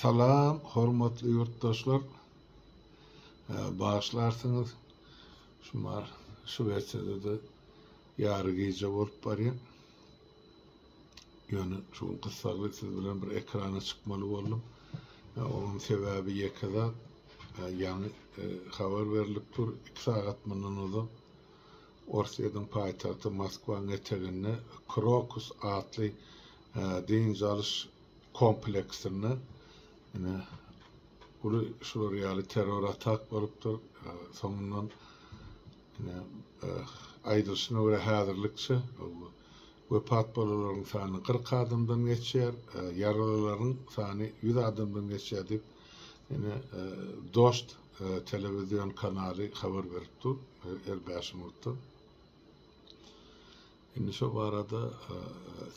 Salam hormatly ýurtdaşlar. Bagyşlarsyňyz. Şumar Şwesiýada-da ýary gije bolup barýar. Ýöne şu gün gyssagly siz bilen bir ekrana çykmaly boldum. Onuň sebäbi ýeke zat. Ýaňy habar berlip dur. 2 sagat mundan ozal Orsýetiň paýtagty Moskwaň eteginde Krokus atly dynç alyş kompleksinde ine uly şular ýaly terror atak bolupdyr. Soňundan ine aýdylyşyna görä häzirlikçe wepat bolanlaryň sany 40 adamdan geçýär, ýaralylaryň sany 100 adamdan geçýär diýip ine Dožd telewizion kanaly habar berip dur her bäş minutda. Indi şo barada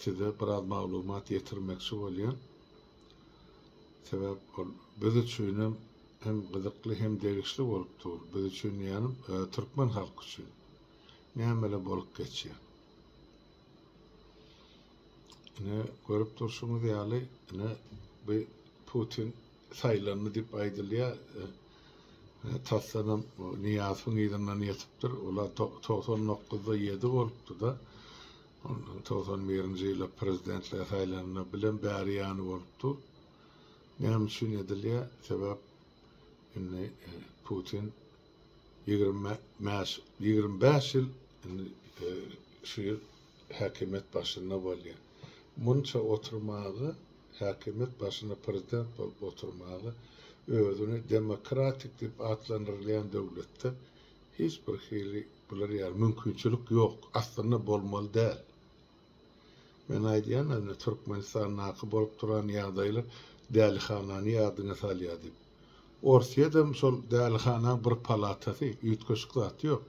size biraz maglumat ýetirmekçi bolýan. Sebäp ol biz üçinem hem gyzykly hem degişli bolup dur. Biz üçin diýýänim türkmen halky üçin. Nämeler bolup geçýär. Ine görüp durşuňyz ýaly ine bu Putin saýlandy diýip aýdylýar. Tasdanam Nyýazowyň yzyndan ýetipdir. Olar 99-da 7 bolupdy-da. Ondan 91-nji ýylda prezidentlige saýlananda bilen bäri ýany bolup dur. Näme üçin edilýär? Sebäp indi Putin 25 25 ýyl indi şu ýyl häkimiýet başynda bolýar. Munça oturmaga häkimiýet başynda prezident bolup oturmaga özüni demokratik diýip atlandyrylýan döwletde hiç bir hili bular ýaly mümkinçilik ýok, aslynda bolmaly däl. Men aýdýan indi Türkmenistandaky bolup duran ýagdaýlar dälihanany ýadyňa salýar diýip. Orsýedem şol dälihanaň bir palatasy, üýtgeşik zat ýok.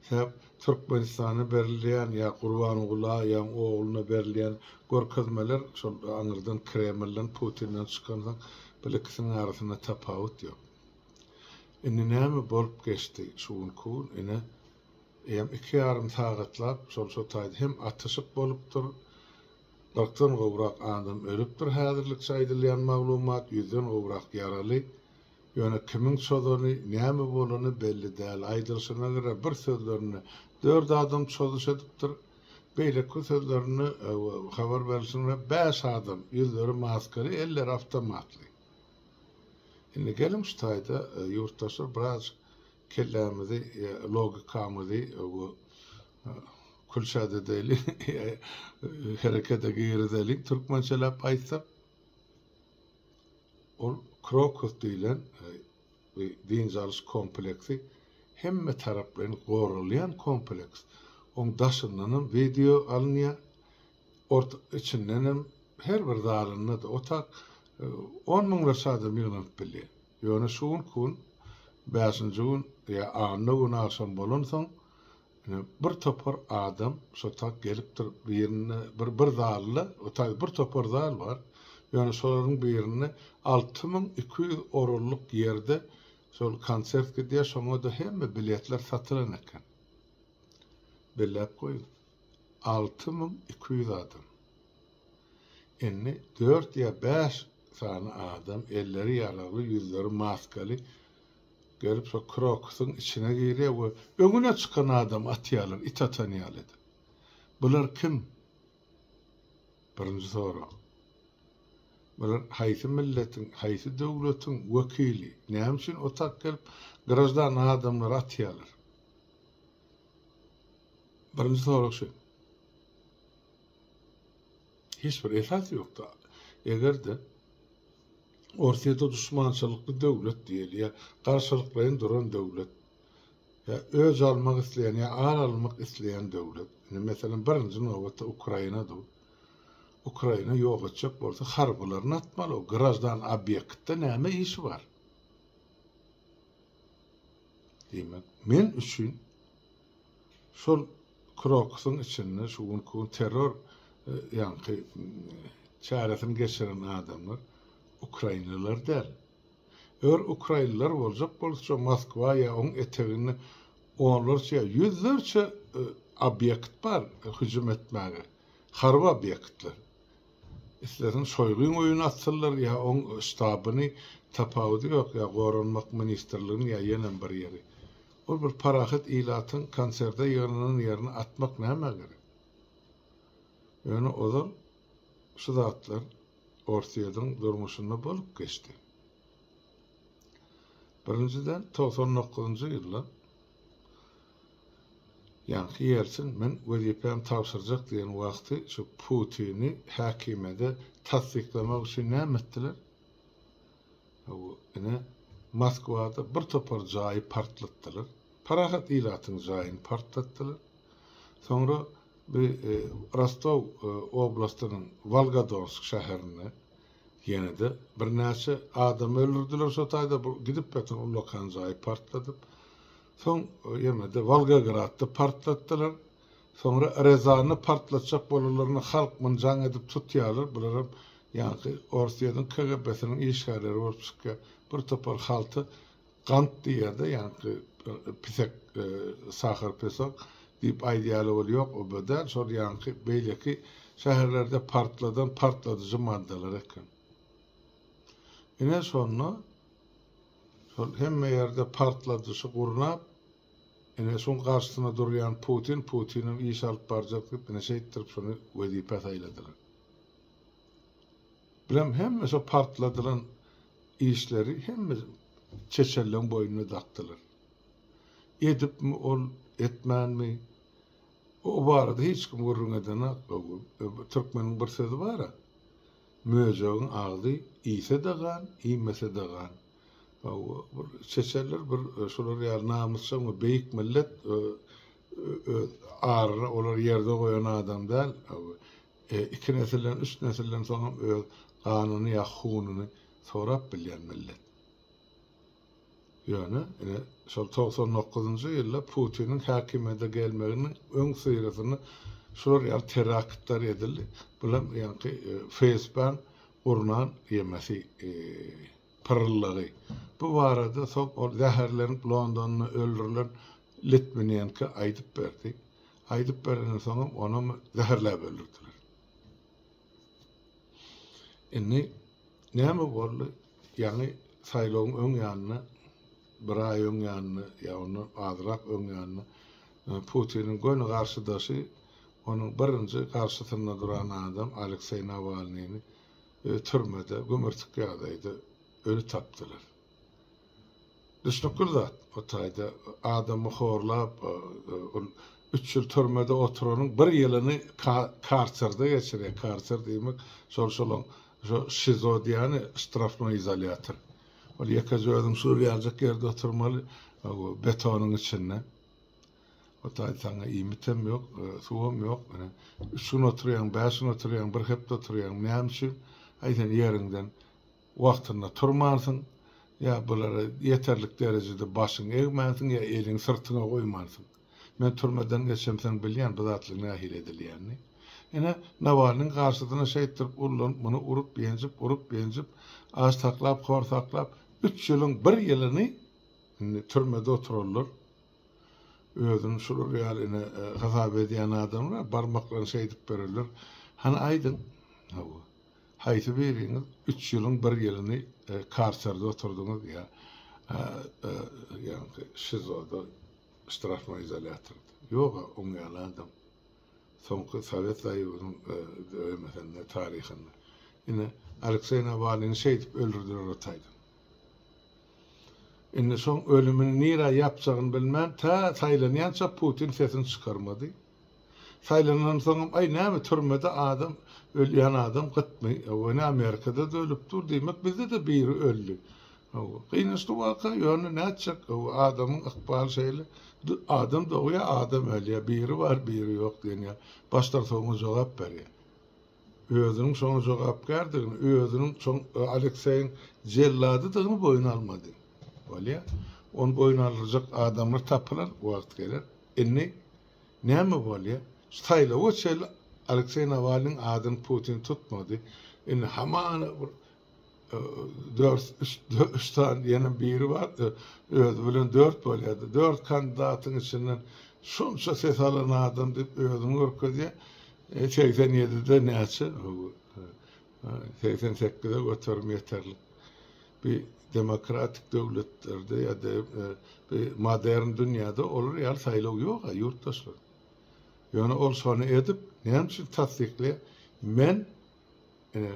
Sebäp Türkmenistana berilýän ýa Gurbangula ýa ogluna berilýän görkezmeler şol aňyrdan Kremlden Putinden çykansoň bil ikisiniň arasynda tapawut ýok. Indi näme bolup geçdi şu günki gün ine eýýäm iki ýarym sagatlap şol şo taýda hem atyşyk bolupdyr kyrkdan gowrak adam ölüpdir häzirlikçe aýdylýan maglumat ýüzden gowrak ýaraly Ýöne kimiň çozany, näme bolany belli däl. Aýdylyşyna görä, bir sözlerinde dört adam çozuş edipdir, beýleki sözlerinde, habar berlişine görä, bäş adam, ýüzleri maskaly, elleri awtomatly. Indi geliň şu taýda, ýurtdaşlar, birazjyk kellämizi, logikamyzy külçä edeliň, herekete girizeliň, türkmençeläp aýtsak. Ol Krokus diýlen dynç alyş kompleksi hemme taraplaýyn goralýan kompleks. Oň daşyndanam wideo alynýar, orta içindenem her bir zalynda-da otag on müňlerçe adam ýygnanyp bilýär. Ýöne şu günki gün bäşinji gün ýa anna güni agşam bolansoň Ine, bir topar adam şo tak gelipdir, birinde bir bir zalda, o taýda bir topar zal bar, ýöne şolaryň birinde 6200 orunlyk ýerde şol konsert gidýär, şoňa-da hemme biletler satylan eken. Belläp goýuň, 6200 adam. Indi dört ýa bäş sany adam elleri ýaragly, ýüzleri maskaly Gelip şo krokusyň içine girýär we öňüne çykan adamy atýarlar, it atan ýaly edip. Bular kim? Birinji sorag. Bular haýsy milletiň, haýsy döwletiň wekili? Näme üçin o tak gelip graždan adamlary atýarlar? Birinji sorag şu. Hiç bir esas ýokdy. Eger-de Orsýete duşmançylykly döwlet diýeli ýa garşylyklaýyn duran döwlet, ýa öç almak isleýän ýa ar almak isleýän döwlet. Indi meselem birinji nobatda Ukraina dur. Ukraina ýok etjek bolsa harbylaryny atmaly, o graždan obýektde näme işi bar? Diýmek, men üçin şol Krokusyň içinde şu günki gün terror ýaňky çäresini geçiren adamlar ukrainliler däl. Eger ukrainliler boljak bolsa şo Moskwa ýa oň eteginde onlarça ýa ýüzlerçe obýekt bar hüjüm etmäge. Harby obýektler. Isleseň Şoýgyň öýüni atsynlar ýa oň ştabyny, tapawudy ýok, ýa Goranmak ministrligini ýa ýenem bir ýeri. Ol bir parahat ilatyň konserde ýygnanan ýerini atmak nämä gerek? Ýöne ozal şu zatlar Orsýetiň durmuşynda bolup geçdi. Birinjiden, 99-njy ýylda ýaňky Ýeltsin men wezipämi tabşyrjak diýen wagty şu Putini häkimiýede tassyklamak üçin näme etdiler? Hawa, ine, Moskwada bir topar jaýy partlatdylar. Parahat ilatyň jaýyny partlatdylar. Soňra bu Rostow oblastynyň Wolgodonsk şäherinde ýene-de birnäçe adamy öldürdiler şo taýda, bu gidip ýatan ullakan jaýy partladyp. Soň ýene-de Wolgogradda partlatdylar. Soňra Rezany partlatjak bolanlaryny halk muny jaň edip tutýarlar. Bularam ýaňky Orsýetiň KGB-siniň işgärleri bolup çykýar. Bir topar halta gant diýýär-de, ýaňky pisek, sahar pesok, diýip aýdýarlar weli ýok, o bu däl, şol ýaňky beýleki şäherlerde partladan partladyjy maddalar eken. Ine şonda şol hemme ýerde partladyşy gurnap, Ine, şuň garşysyna durýan Putin, Putinem iş alyp barjak diýip, ine şeýtdirip şuny wezipä saýladylar. Bilem hemme şo partladylan işleri hemme çeçenleň boýnuna dakdylar. Edipmi ol, etmänmi, o barada hiç kim gürrüň edenak. Türkmeniň bir sözi bar-a, Möjegiň agzy iýse-de gan, iýmese-de gan. Hawa, bir çeçenler bir şular ýaly namysjaň we beýik millet öz aryny olar ýerde goýan adam däl. Iki nesilden, üç nesilden soňam öz ganyny ýa hununy sorap bilýän millet. Ýöne, ine, şol 99-njy ýylda Putiniň häkimiýete gelmeginiň öň syrasynda şular ýaly teraktlar edildi. Bulam ýaňky FSB-niň gurnan ýemesi. Pyrryldagy. Bu barada soň ol zäherlenip Londonda öldürilen Litwinenko aýdyp berdi. Aýdyp berenden soňam onam zäherläp öldürdiler. Indi näme boldy? Ýaňy saýlawyň öň ýanynda, bir aý öň ýanynda ýa ondan azrak öň ýanynda Putiniň göni garşydaşy, onuň birinji garşysynda duran adam Alekseý Nawalnyny türmede gümürtik ýagdaýda öli tapdylar. Düşnükli zat, o taýda adamy horlap, ol üç ýyl türmede oturanyň bir ýylyny kartserde geçirýär. Kartser diýmek, şol şolaň şo şizo diýýäni, ştrafnoý izolýator. Ol ýekeje özüň şul ýaljak ýerde oturmaly, betonyň içinde. O taýda saňa iýmitem ýok, suwam ýok. Ine, üç gün oturýaň, bäş gün oturýaň, bir hepde oturýaň. Näme üçin? Aý, sen ýeriňden wagtynda turmansyň, ýa bulara ýeterlik derejede başyňy egmänsiň, ýa eliňi syrtyňa goýmansyň. Men türmeden geçemsoň bilýän bu zatlaryň nähili edilýänini. Ine, Nawalnyň garşysyna şeýtdirip ullanyp, muny urup-ýenjip, urup-ýenjip, aç saklap, hor saklap, üç ýylyň bir ýylyny indi türmede oturanlar Özüni şular ýaly ine hasap edýän adamlar barmaklaryny şeýdip bererler. Hany aýdyň, hawa, haýsy biriňiz üç ýylyň bir ýylyny karserde oturdyňyz ýa ýaňky ŞİZO-da, ştrafnoý izolýatorda? Ýog-a oň ýaly adam. Soňky Sowet Soýuzynyň döwemesinde, taryhynda. Ine, Alekseý Nawalnyny şeýdip öldürdiler o taýdan. Indi şoň ölümini nirä ýapjagyny bilmän, tä saýlanýança Putin sesini çykarmady. Saýlanansoňam, aý näme türmede adam, ölýän adam gytmy? Hawa, ine Amerikada-da ölüp dur, diýmek bizde-de biri öldi. Hawa, gynançly waka, ýöne nätjek, hawa, adamyň ykbaly şeýle. Adam dogýar, adam ölýär, biri bar, biri ýok diýen ýaly. Başdan soňa jogap berýär. Özüniň şoňa jogapkärdigini, özüniň şoň Alekseýiň jelladydygyny boýun almady. Bolýa. Ony boýun aldyrjak adamlar tapylar, wagt geler. Indi näme bolýa? Şu saýlawa çenli Alekseý Nawalnyň adyny Putin tutmady. Indi hamana bir dört, üç, üç sany ýene biri bar, özi bilen dört bolýardy. Dört kandidatyň içinden şunça ses alan adam diýip özüni görkezýär. 87-de näçe? 88-e göterim ýeterlik. Bir demokratik döwletlerde ýa-da bir modern dünýäde olar ýaly saýlaw ýok-a ýurtdaşlar. Ýöne ol şony edip, näme üçin tassyklaýar? Men ine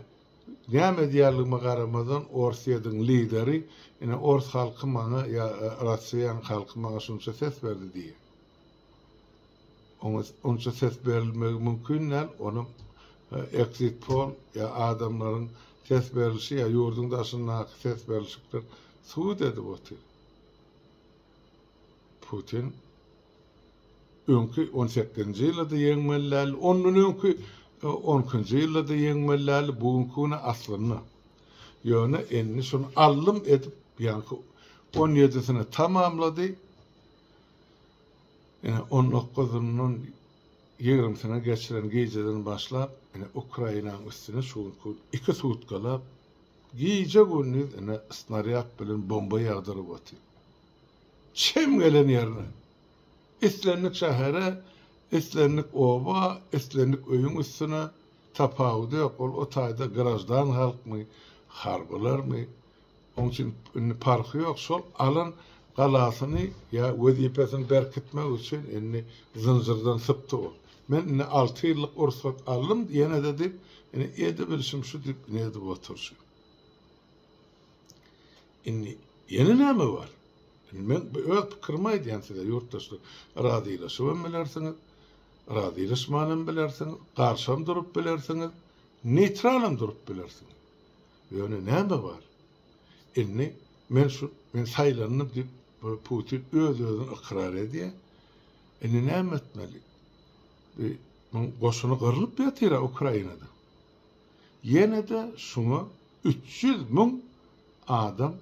näme edýänligime garamazdan Orsýetiň lideri, ine ors halky maňa ýa Russiýanyň halky maňa şunça ses berdi diýýär. Oňa onça ses berilmegi mümkin däl, onuň exit poll ýa adamlaryň ses berilişi ýa ýurduň daşyndaky ses berilişikler subut edip otyr. Putin öňki on sekizinji ýylda-da ýeňmeli däldi, ondan öňki on ikinji ýylda-da ýeňmeli däldi, bu günki güne aslynda. Ýöne indi şuny aldym edip, ýaňky on ýedisini tamamlady. Ine, on dokuzyndan ýigrimisine geçiren gijeden başlap, ine, Ukrainanyň üstüne şu günki gün iki sutkalap, gije-gündiz, ine, snarýad bilen bomba ýagdyryp otyr. Çem gelen ýerine. Islendik şähere, islendik oba, islendik öýüň üstüne, tapawudy ýok, ol o taýda graždan halkmy, harbylarmy, Oň üçin indi parhy ýok, şol alan galasyny ýa wezipesini berkitmek üçin indi zynjyrdan sypdy ol. Men indi alty ýyllyk rugsat aldym ýene-de diýip, indi edebilişim şu diýip ine edip oturyşy. Indi ýene näme bar? Indi men öz pikirimi aýdýan size ýurtdaşlar. Razylaşybam bilersiňiz, razylaşmanam bilersiňiz, garşam durup bilersiňiz, neýtralam durup bilersiňiz. Ýöne näme bar? Indi men şu men saýlandym diýip Putin öz-özüni ykrar edýär. Indi näme etmeli? Bir muň goşuny gyrlyp ýatyr-a Ukrainada. Ýene-de şuňa 300 müň adam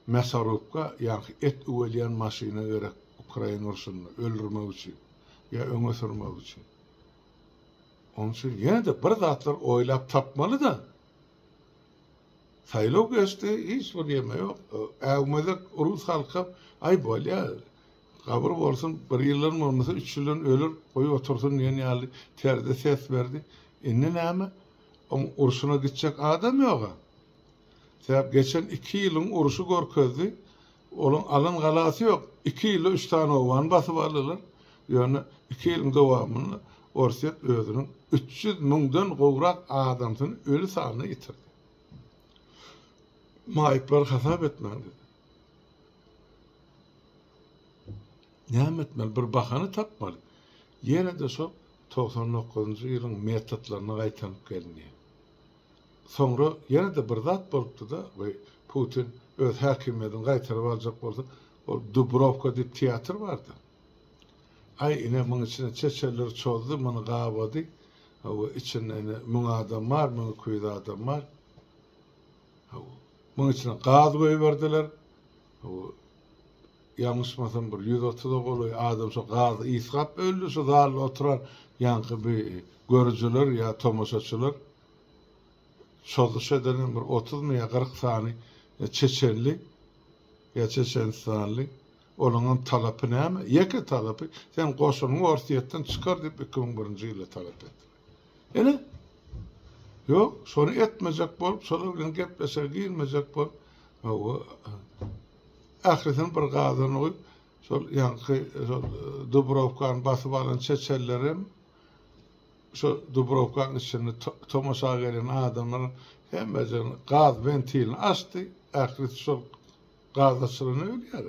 mäsarubka ýaňky et üwelýän maşyna gerek ukrain urşunda öldürmek üçin ýa öňe sürmek üçin. Onuň üçin ýene-de bir zatlar oýlap tapmaly-da. Saýlaw geçdi, hiç bir ýeme ýok. Äwmezek rus halkam, aý bolýa, gabyr bolsun, bir ýyldan bolmasa üç ýyldan ölür, goý otursyn diýen ýaly terzde ses berdi. Indi näme? Oň urşuna gitjek adam ýog-a. Sebäp geçen iki ýylyň urşy görkezdi, olaň alan galasy ýok. Iki ýylda üç sany obany basyp aldylar. Ýöne iki ýylyň dowamynda Orsýet özüniň 300 müňden gowrak adamsyny öli sanyna ýitirdi. Maýyplary hasap etmäň dedi. Näme etmeli? Bir bahana tapmaly. Ýene-de şo 99-njy ýylyň metodlaryna gaýtanyp gelinýär. Soňra ýene-de bir zat bolupdy-da, we Putin öz häkimiýetini gaýtaryp aljak bolsa, ol Dubrowka diýip teatr bardy. Aý, ine, muň içine çeçenler çozdy, muny gabady. Hawa, içinde ine müň adam bar, 1200 adam bar. Hawa, muň içine gaz goýberdiler. Hawa, ýalňyşmasam bir 130-a golaý adam şo gazy ysgap öldi, şo zalda oturan ýaňky bir görüjiler ýa tomaşaçylar. Çozuş edenem bir otuzmy ýa 40 sany çeçenli ýa çeçenistanly. Olaňam talapy näme? Ýeke talapy, sen goşunyňy Orsýetden çykar diýip 2001-nji ýylda talap etdiler. Ine, ýok, şony etmejek bolup, şolar bilen gepleşige girmejek bolup, hawa, ählisini bir gazana guýup, şol ýaňky şol Dubrowkany basyp alan çeçenlerem şo Dubrowkanyň içinde tomaşa gelen adamlaryň hemmejigini gaz wentilini açdy, ählisi şol Gaz açylanda ölýär.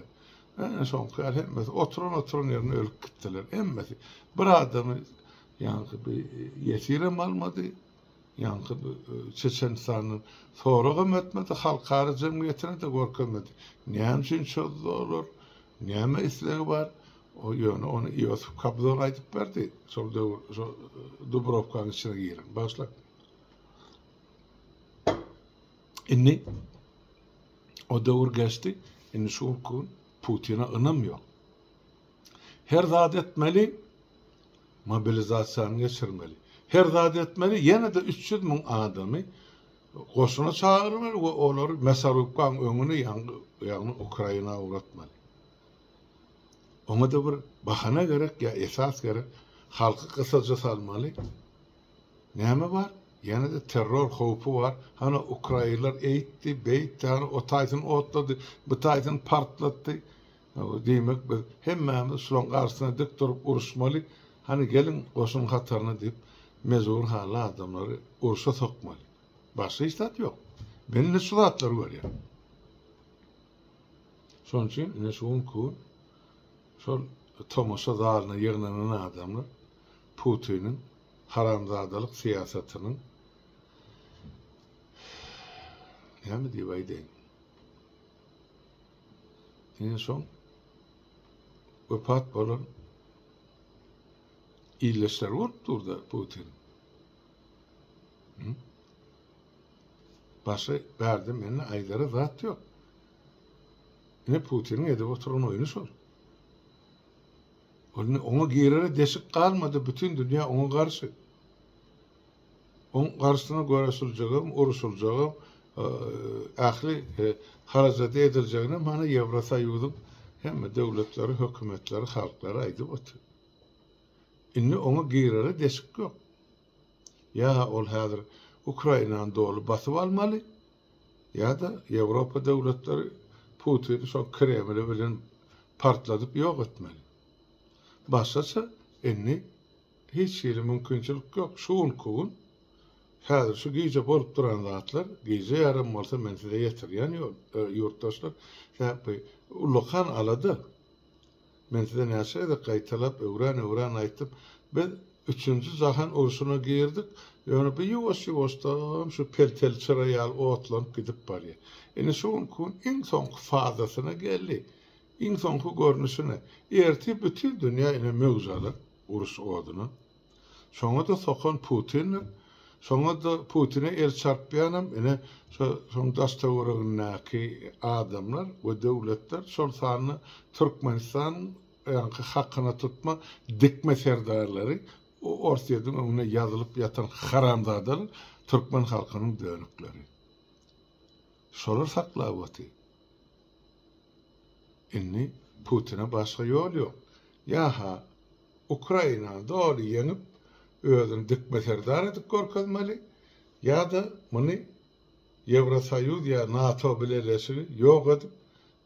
Ene soňky ýaly hemmesi oturan oturan ýerinde ölüp gitdiler. Hemmesi. Bir adamy ýaňky bir ýesirem almady. Ýaňky e, Çeçenistandan soragam etmedi, halkara jemgyýetine de görkezmedi. Näme üçin çözdi olar? Näme islegi bar? O ýöne ony Iosif Kobzon aýdyp berdi. Şol döwür şo Dubrowkanyň içine giren. Başla. Indi O döwür geçdi. Indi şu gün Putine ynam ýok. Her zat etmeli, mobilizasiýany geçirmeli. Her zat etmeli, ýene-de 300 müň adamy goşuna çagyrmaly we olary Mesarubkaň öňüne, ýagny Ukraina ugratmaly. Oňa-da bir bahana gerek ýa esas gerek. Halky gysaja salmaly. Näme bar? Ýene-de terror howpy bar. Hany ukrainler eýtdi, beýtdi, hany o taýsyny otlady, bu taýsyny partlatdy. Diýmek biz hemmämiz şularyň garşysyna dik durup uruşmaly. Hany geliň goşun hataryna diýip mejbur hally adamlary urşa sokmaly. Başga hiç zat ýok. Men indi şu zatlary görýän. Şonuň üçin ine şu günki gün şol tomaşa zalyna ýygnanan adamlar Putiniň haramzadalyk syýasatynyň näme diýip aýdaýyn? Ine şoň wepat bolan ildeşleri bolup durda Putin. Başga bärde mende aýdara zat ýok. Ine Putiniň edip oturan oýny şol. Ol indi oňa girere deşik galmady, bütin dünýä oňa garşy. Oň garşysyna göreşiljegem, uruşyljagam, ähli harajady ediljeginem hany Ýewrosoýuzyň hemme döwletleri, hökümetleri, halklary aýdyp otyr. Indi oňa girere deşik ýok. Ýa-ha ol häzir Ukrainany doly basyp almaly, ýa-da Ýewropa döwletleri Putini şol Kremli bilen partladyp ýok etmeli. Başgaça indi hiç hili mümkinçilik ýok. Şu günki gün, häzir şu gije bolup duran zatlar, gije ýarym bolsa men size ýetirýän ýurtdaşlar, sebäbi ullakan alada. Men size näçe gezek gaýtalap, öwran-öwran aýtdym. Biz Üçünji jahan urşuna girdik, ýöne bu ýuwaş-ýuwaşdan şu peltel çyra ýaly otlanyp gidip barýar. Indi şu günki gün iň soňky fazasyna geldi, iň soňky görnüşine. Ertir bütin dünýä ine möwj alar uruş oduna. Şoňa-da sokan Putindir. Şoňa-da Putine el çarpýanam ine şo şoň daş-töweregindäki adamlar we döwletler, şol sanda Türkmenistan ýaňky hakyna tutma dikme serdarlary Orsýetiň öňünde ýazylyp ýatan haramzadalar türkmen halkynyň dönükleri. Şolar saklap otyr. Indi Putine başga ýol ýok. Ýa-ha Ukrainany doly ýeňip özüni dikme serdar edip görkezmeli, ýa-da muny Ýewrosoýuz ýa NATO bileleşigi ýok edip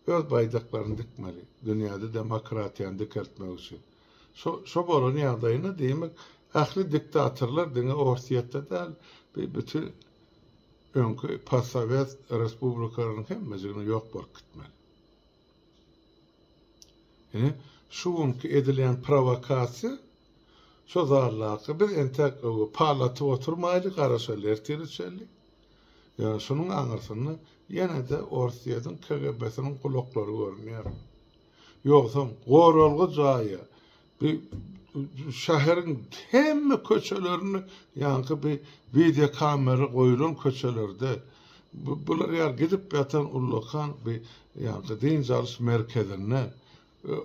öz baýdaklaryny dikmeli, dünýäde demokratiýany dikeltmek üçin. Şo şo bolan ýagdaýynda diýmek ähli diktatorlar diňe Orsýetde däl, bi bütin öňki postsowet respublikalarynyň hemmejigine ýok bolup gitmeli. Ine, şu günki edilýän prowokasiýa şo zaldaky biz entek pal atyp oturmaýly, garaşaly ertire çenli. Ýöne şunuň aňyrsynda ýene-de Orsýetiň KGB-siniň gulaklary görünýär. Ýogsam goralgy jaýa bi şäheriň hemme köçelerinde ýaňky bi wideokamera goýlan köçelerde bular ýaly gidip ýatan ullakan bi ýaňky dynç alyş merkezinde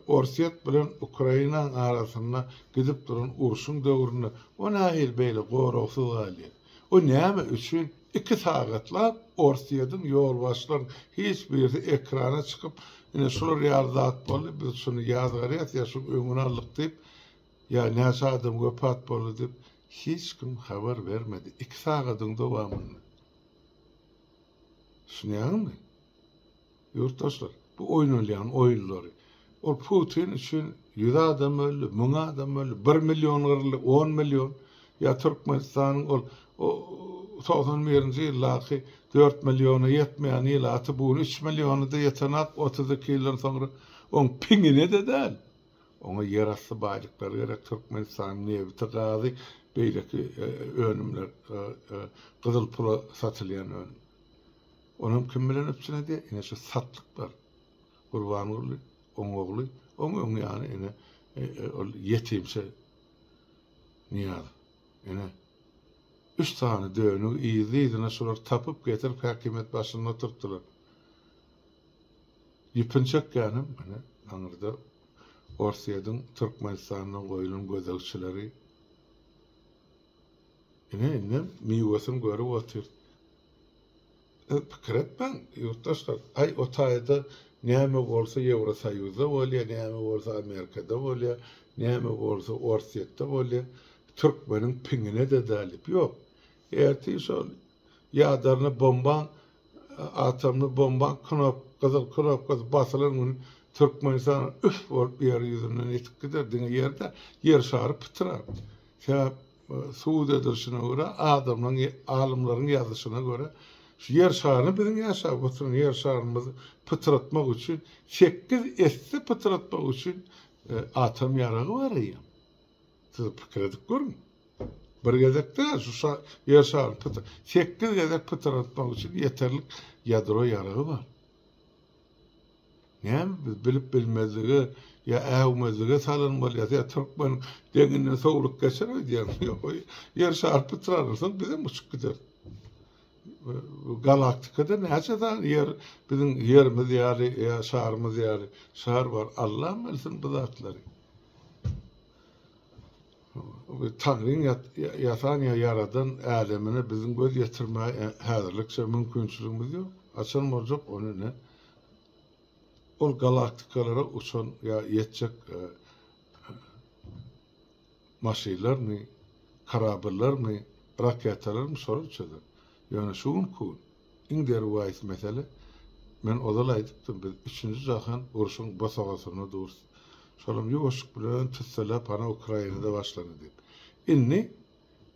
Orsýet bilen Ukrainanyň arasynda gidip duran urşuň döwründe o nähili beýle goragsyz galýar? O näme üçin iki sagatlap Orsýetiň ýolbaşçylaryň hiç birisi ekrana çykyp, ine şular ýaly zat boldy, biz şuny ýazgarýas ýa şuň öňüni aldyk diýip, ýa näçe adam wepat boldy diýip, hiç kim habar bermedi iki sagadyň dowamynda. Düşünýäňizmi? Ýurtdaşlar, bu oýnalýan oýunlary, ol Putin üçin 100 adam öldi, 1000 adam öldi, 1 million gyryldy, 10 million, ýa Türkmenistanyň ol 91-nji ýyldaky 4 milliona ýetmeýän ilaty bu gün 3 milliona-da ýetenak 32 ýyldan soňra oň piňine-de däl. Oňa ýerasty baýlyklar gerek, Türkmenistanyň nebiti, gazy, beýleki önümler, gyzyl pula satylýan önüm. Onam kim bilen üpjün edýär? Ine şu satlyklar. Gurbanguly, oň ogly, oň öň ýany ine ol ýetimçe Nyýazow. Ine üç sany dönügi yzly-yzyna şular tapyp getirip häkimiýet başynda oturtdylar. Ýüpüni çekýänem ine aňyrda Orsýetiň Türkmenistanda goýlan gözegçileri. Ine indem miwesini görüp otyr. Siz pikir etmäň, ýurtdaşlar, aý o taýda näme bolsa Ýewrosoýuzda bolýar, näme bolsa Amerikada bolýar, näme bolsa Orsýetde bolýar, türkmeniň piňine-de däl diýip. Ýok. Ertir şol ýadarny bombaň, atomly bombaň knop, gyzyl knopkasy basylan gün Türkmenistan üf bolup ýer ýüzünden ýitip gider. Diňe ýer däl, ýer şary pytrar. Sebäp subut edilişine görä, adamlaryň, alymlaryň ýazyşyna görä, şu ýer şaryny biziň ýaşap oturan ýer şarymyzy pytratmak üçin, sekiz esse pytratmak üçin atom ýaragy bar eýýäm. Siz pikir edip görüň. Bir gezek däl, şu şa, ýer şaryny pytyr, sekiz gezek pytratmak üçin ýeterlik ýadro ýaragy bar. Näme biz bilip bilmezlige ýa äwmezlige salan bolýas ýa türkmen deňinden sowlup geçer öýdýäňmi? Ýok, ýer şary pytransoň bizem uçup gideris. Galaktikada näçe sany ýer biziň ýerimiz ýaly ýa şarymyz ýaly şar bar, Allam bilsin bu zatlary. Taňryň ýasan ýa ýaradan älemine biziň göz ýetirmäge häzirlikçe mümkinçiligimiz ýok. Haçan boljak ony ine ol galaktikalara uçan ýa ýetjek maşynlarmy, korabllarmy, raketalarmy şolar çözer. Ýöne şu günki gün iň derwaýys mesele, men ozal aýdypdym, biz üçünji jahan urşuň bosagasynda durus. Şolam ýuwaşlyk bilen tüsseläp hana Ukrainada başlandy diýip. Indi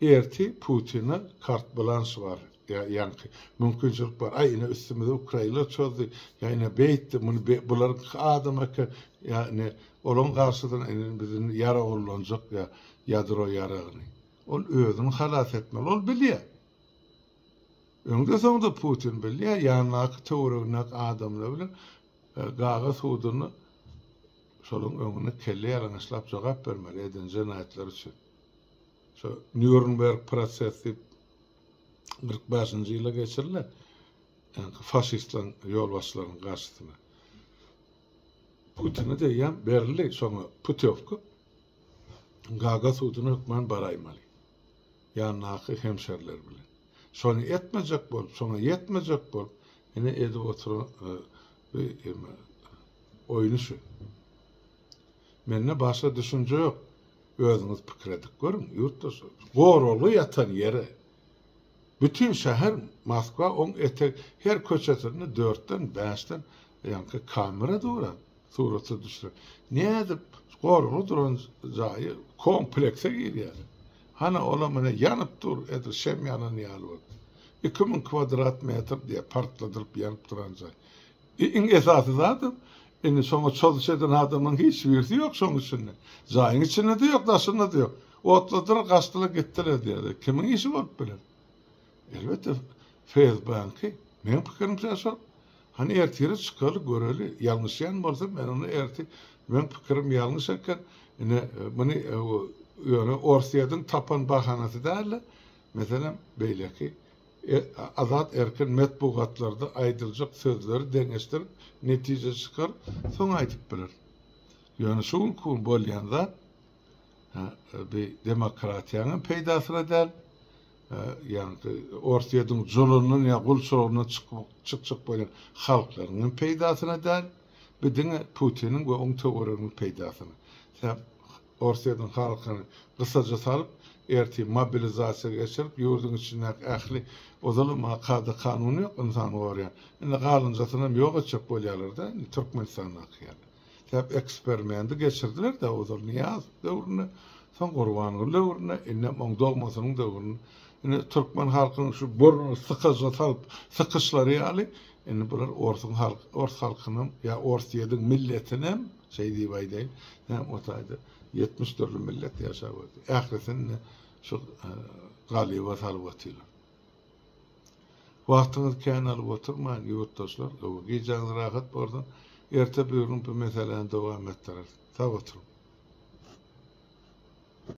ertir Putine kart blanş bar, ýa ýaňky mümkinçilik bar. Aý ine üstümize ukrainler çozdy, ýa ine beýtdi, muny bularyňky adam eken, ýa ine olaň garşysyna ine biz indi ýarag ullanjak ýa ýadro ýaragyny. Ol özüni halas etmeli, ol bilýär. Öňde-soňda Putin bilýär, ýanyndaky töweregindäki adamlar bilen Gaga sudunda şolaryň öňünde kelle ýalaňaçlap jogap bermeli eden jenaýatlary üçin. Şo Nýurnberg prosesi diýip 45-nji ýylda geçirildi. Ýaňky faşistleriň ýolbaşçylarynyň garşysyna. Putine de eýýäm berildi şoňa putýowka. Gaga suduna hökman baraýmaly. Ýanyndaky hemşerileri bilen. Şony etmejek bolup, şoňa ýetmejek bolup, ine edip oturan bu oýny şu. Mende başga düşünje ýok. Özüňiz pikir edip görüň, ýurtdaşlar. Goralgy ýatan ýere. Bütin şäher Moskwa oň etek her köçesinde dörtden, bäşden ýaňky kamera dur-a. Surata düşse. Nädip goragly duran jaýy komplekse girýär. Hana olam ine ýanyp dur edil şem ýanan ýaly bolup. 2000 kwadrat metr diýýär partladylyp ýanyp duran jaý. Iň esasy zadam indi şoňa çozuş eden adamlaryň hiç birisi ýok şoň içinde. Jaýyň içinde-de ýok, daşynda-da ýok. Otladylar, gaçdylar, gitdiler diýýär. Kimiň işi bolup biler? Elbetde FSB-niňki. Meň pikirimçe şol. Hany ertire çykaly göreli ýalňyşýan bolsam men ony ertir meň pikirim ýalňyş eken ine muny ýöne orsýediň tapan bahanasy dälde meselem beýleki azat erkin metbugatlarda aýdyljak sözleri deňeşdirip netije çykaryp soň aýdyp bileris ýöne şu günki gün bolýan zat bi demokratiýanyň peýdasyna däl Ýaňky Orsýetiň julundan ýa gulçulygyndan çykjak bolýan halklaryň hem peýdasyna däl, bu diňe Putiniň we oň töwereginiň peýdasyna. Sebäp Orsýetiň halkyny gysaja salyp, ertir mobilizasiýa geçirip, ýurduň içindäki ähli ozalam kada-kanuny ýok ynsany goraýan. Indi galynjasynam ýok etjek bolýarlar-da indi Türkmenistandaky ýaly. Sebäp eksperimenti geçirdiler-de ozal Nyýazow döwründe, soň Gurbanguly döwründe, indem oň dogmasynyň döwründe. Indi türkmen halkynyň şu burnuny sykaja salyp sykyşlary ýaly, indi bular orsuň halk, ors halkynam ýa orsýediň milletinem, şeý diýip aýdaýyn, näme o taýda 70 dürli millet ýaşap otyr. Ählisini indi şu galyba salyp otyrlar. Wagtyňyzy kän alyp oturmaýyn, ýurtdaşlar. Gijäňiz rahat bolsun. Erte bugün bu meseläni dowam etdireris. Sag oturyň.